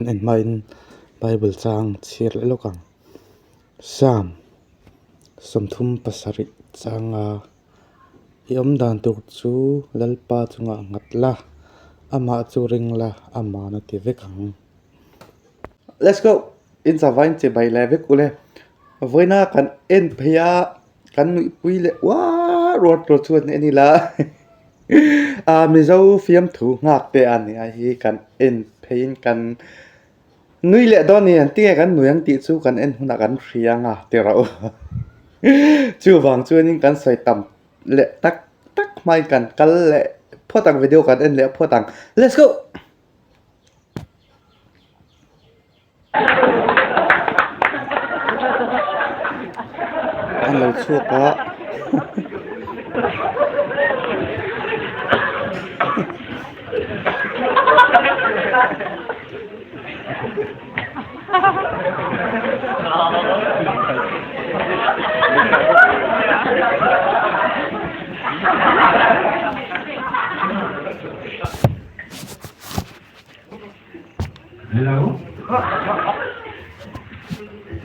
En hmain Bible chang chhiar leh lawk ang. Psalm 37 changa i awm dan tur chu Lalpa chungah nghat la, amah chu ring la, aman a ti vek ang. Let's go! In zavain che bai leh vek ule. Vawiina kan en phei a, kan nuihpui leh uar uar tur chuan en ila. Aa Mizo fiamthu nghak te a nia hi kan en pheiin kan nui leh dawn a ni ang tinge kan nui ang tih chu kan en hunah kan hria ang a ti rawh u chuvang chuanin kan sawi tam leh tak tak hmain kan kal leh phawt ang video kan en leh phawt ang let's go. An lo chhuak a Hello.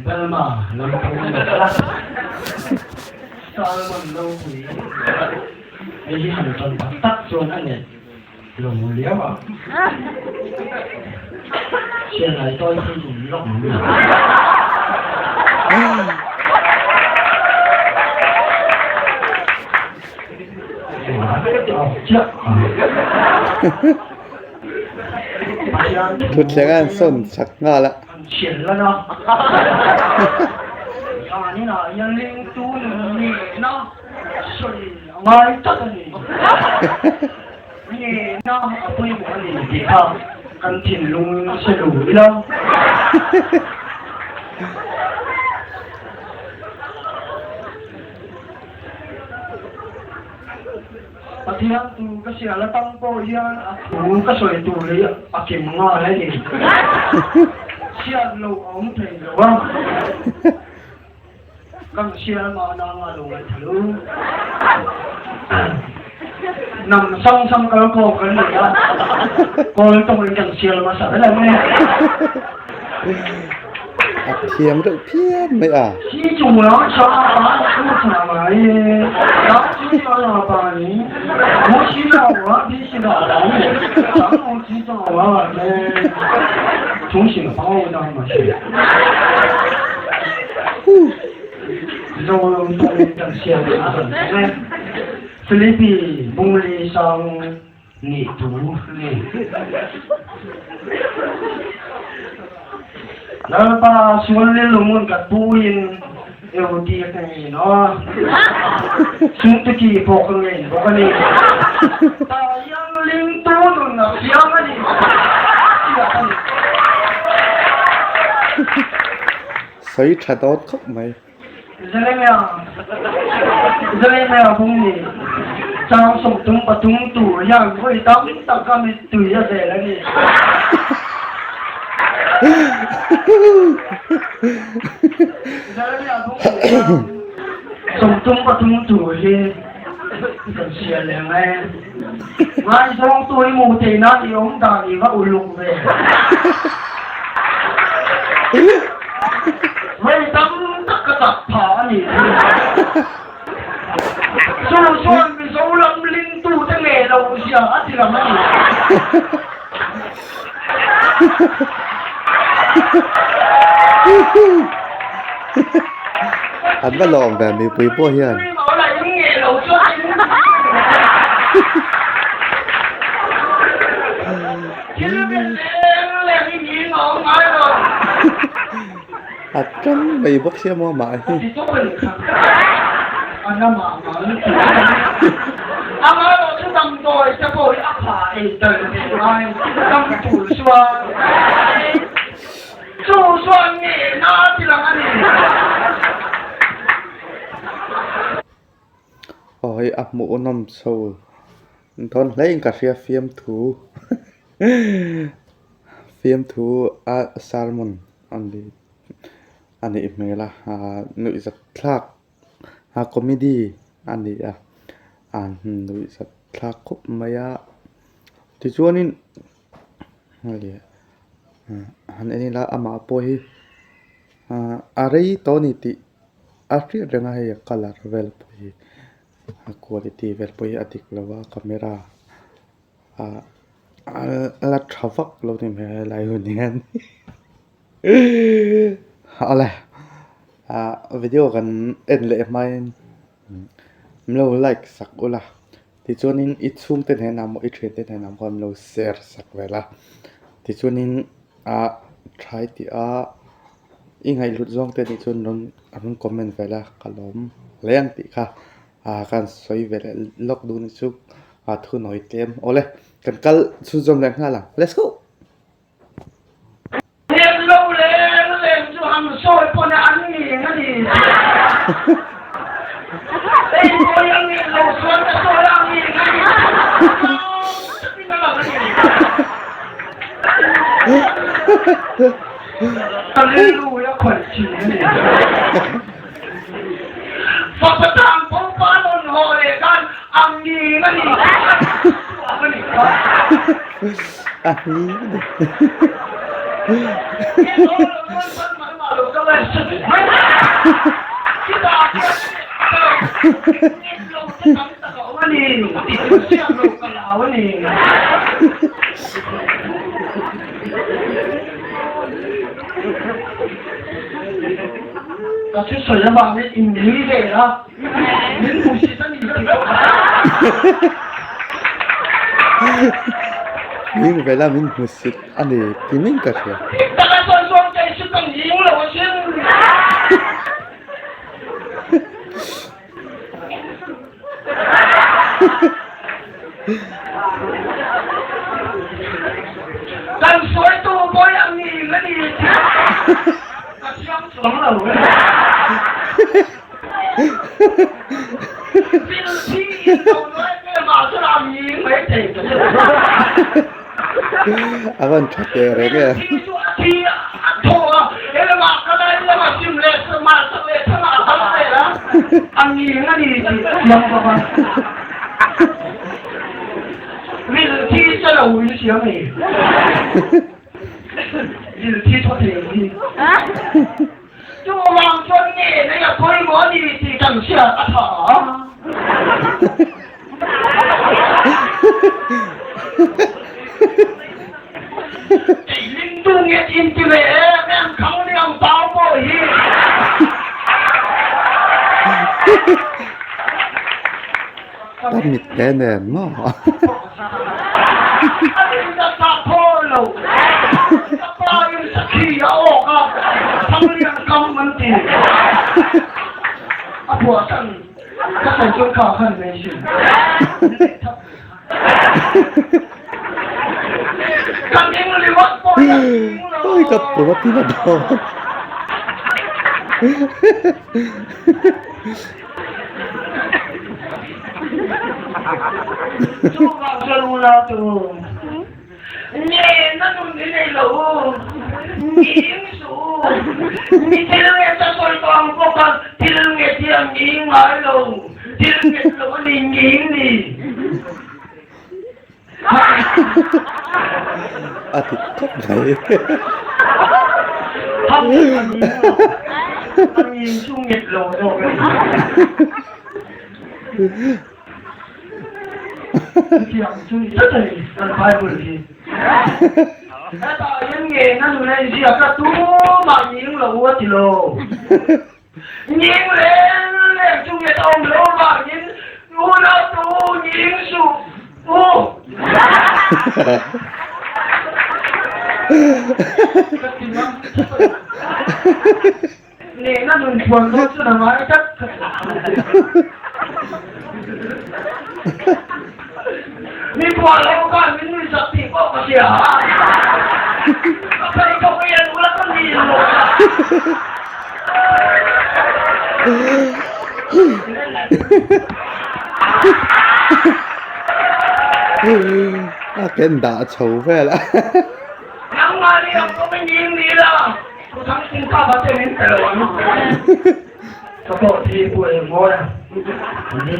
Belma lam pui Salmon lo pui hei hi han tawn tak tak chuan a net lo liau a. Sialai tawi pui tum lawk. Chiah. Thutthleng a an sawn chak nghal a. Pathian tu ka sial atang pawh hian a thu ka sawi tur hi a kim nghal a ni. Sial lo a awm thei lo a, kan sial mahna anga lo ngaithla lo. Hnam sang sang kal khawm kan ni a, kawl tawngin kan sial hmasa vel ang e. A thiam reuh phian mai a. Nih tu ni. Lalpa sual le lungun ka tuin eu ti ka ngei no. Sung te ki pawh ka ngei bawk a ni. Ta yang ling tu nun a siang a ni. Siak a ni. Sawi tha dawt khawp mai. Jeremiah Jeremiah bung nih caang 33 tu hian voi tam tak ka mittui a zel a ni. Jeremiah bung nih caang 33 tu hi kan sial leng e. Ngaizawng tu hi mu thei nan i awm dan i va uluk ve. Vei tam tak ka tak pha a nih hi. Chu chuan Mizoram lingtu te nge lo zia a ti lang a ni. An va lawm ve mipui pawh hian. A tang mai bawk sia maw amah hi. Aw hei a hmuhnawm chho dawn hle in ka hria fiamthu fiamthu a sermon a ni a nih hmel a ah nuihzat thlak a comedy a ni a a Han en ila amah pawh hi a rei tawh a ni tih a hriat reng a hei a colour vel pawh hi a quality vel pawh hi a dik lo a camera ah a la tha vak lo a ni hmel helai hun hian awle ah video kan en leh hmain min lo like sak ula tichuanin i chhungte hnenah maw i thiante hnenah pawh an lo share sak vel a tichuanin ah tha i tih a i ngaihhlut zawng te nih chuan rawn rawn comment vel a ka lawm hle ang tih kha ah ka han sawi ve leh lawk duh ni chu ah thunawi tlem awle kan kal chhunzawm leh nghal ang let's go. Lem lo leng leng chu han sawi pawn a an ngeng a ni. Hei pawi a ngeng lo chuan ka sawi a ngeng a ni. Chiang takin a lang a ni. Ka rilru hi a khawih thin a ni. Fapa tang pawpa nawn haw leh khan a ngeng a ni. A ni kha. A hlim a ni. Ka thusawi avangin in nui ve a, min hmusit a ni tih pawh ka hre. Min vela min hmusit a ni ti mai ka hria. Dik taka sawi chuan kei chu ka nghing lo asin. Kan sawitu bawi a nghing a ni tih ka chiang chuang lo e. Thil thi in lo nuai ve mah chu a nghing mai thei ta che. A van tha teh reng e. Thil thi chu a thi a thaw a, he lamah ka lai lama sim leh mah sak leh thangah a kal vel a, a nghing a ni tih ka chiang bawk a. Thil thi che lo in siam a ni. Thil thi thaw thei ang hi. Chuvang chuan nge nei a pawimawh a ni tih kan hriat a tha a. Kei Lindu nget in ti ve em em khang ni ang pau pawh hi. Ka mit te nen maw. A in a sa thaw lo. Ka pa in sakhi a awk a, Thanglian kam an ti. A phuahsan ka sawi chuan kha khan mai sin. Ka ning ringawt pawh hi a ning lo. Oi ka pum a tina dawn. Chuvang chuan u la tu nge na nun hi nei lo u, nging suh u, mi thil nget a sawi tawh ang bawk a, thil nget hi a nging ngai lo, thil nget lo a ni nging ni. A ti khawp mai. Nging reng reng chu nge awm lo vangin unau tu nging suh u. Ka ti ngam Nehna nun phuan dawn chu na ngai tlat ka ti. Mi phuah lo khan min nuihsak tih pawh ka hria a. Ka pheikhawk i an ula ka ngil lo a. A ken dah chho vel a. Nangmah nih ang pawh i ngil ni la, thuthang singkha va te min pe lo ang. Ka pawh thi pu eng mawi a. Ni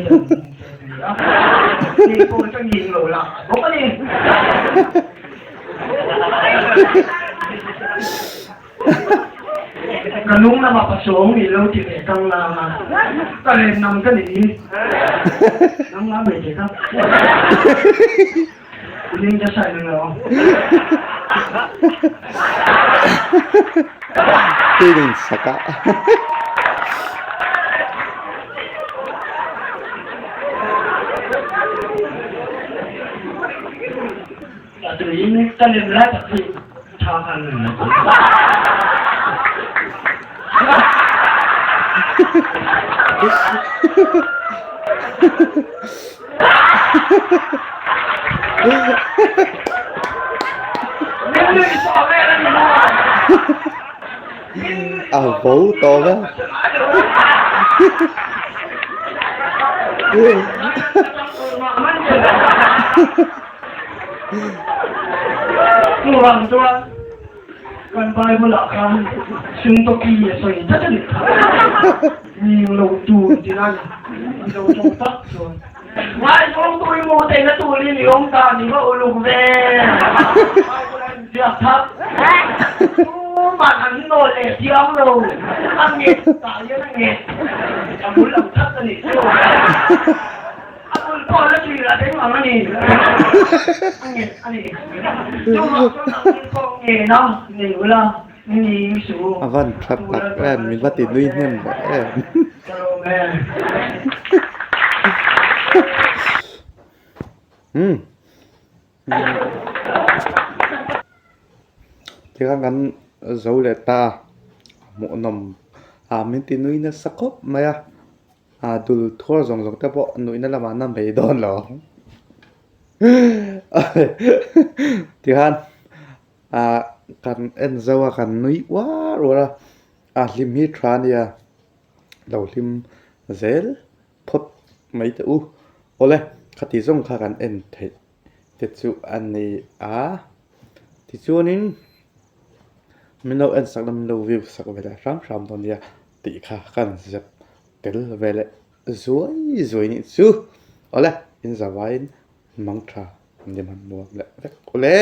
pawh ka ngil lo la bawk a ni. Ka lung lamah pasawng nih lo ti ve kang lang a, ka lem nam ka nih hi. Nang nga mai te ka. Ning ka sai nang lo. Tining saka. Ka lem lai tak hi tha khan A vo tawh a. Chuvang chuan kan Bible ah khan sungtawki a sawi tlat a ni kha. Ning lo tur ti lai ni lo tawng tak chuan. Ngaizawng tu i mu theihna turin i awm ta ni va uluk ve. Bible a inziak thak. Tuman an nawl leh thiam lo. A nget tah hian a nget. A bul ang tlat a nih chu. A bul pawh la tui lah deng ang a ni. A nget a ni. Chuvang chuan ang bul pawh ngen a nei ula ni suh u. A van tha tak em, min va ti nui hnem ve em. Ka lawm e. Umm. Tikhan kan zo leh ta hmuhnawm ah min ti nui nasa khawp mai a. Ah dul thuar zawng zawng te pawh nuihna lamah na mai dawn lo ang tikhan ah kan en zo a kan nui uar uar a a hlim hi tha a nia lo hlim zel phawt mai teh u awle khati zawng kha kan en theih te chu a ni a tichuanin min lo en sak na min lo view sak ve leh hram hram dawn nia. Tih kha kan zep tel ve leh zuai zuai nih chu. Awle, in zavaiin mang tha ni man nuam leh vek awle.